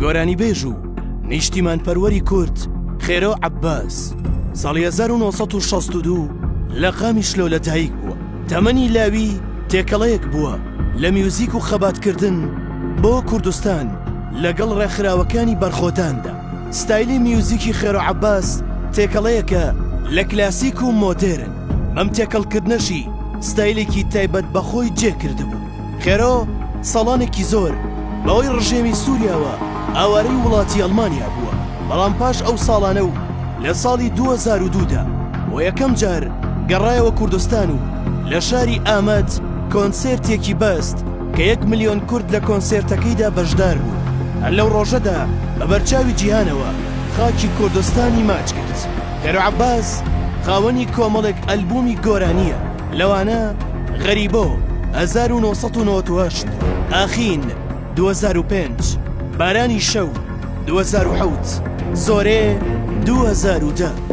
گۆرانیبێژ و نیشتیمانپەروەری کورد خێرۆ عەباس ساڵی 1962 لە قامیشلۆ لەدایک بووە. تەمەنی لاوی تێکەڵەیەک بووە لە میوزیک و خەباتکردن بۆ کوردستان لەگەڵ ڕێکخراوەکانی بەرخۆداندا. ستایلی میوزیکی خێرۆ عەباس تێکەڵەیەکە لە کلاسیک و مۆدێرن، بەم تێکەڵکردنەشی ستایلێکی تایبەت بە خۆی جێ کردبوو. خێرۆ ساڵانێکی زۆر بەهۆی ڕژێمی سووریاوە ئاوارەی وڵاتی ئەڵمانیا بووە، بەڵام پاش ئەو ساڵانە و لە ساڵی 2002 دا بۆ یەکەم جار گەڕایەوە کوردستان و لە شاری ئامەد کۆنسێرتێکی بەست کە یەک ملیۆن کورد لە کۆنسێرتەکەیدا بەشدار بوون. هەر لەو ڕۆژەدا بە بەرچاوی جیهانەوە خاکی کوردستانی ماچ کرد. خێرۆ عەباس خاوەنی کۆمەڵێک ئەلبوومی گۆرانییە، لەوانە، غەریبۆ، 1998، ئاخین، 2005، بارانی شەو، 2007، زۆرێ، 2010.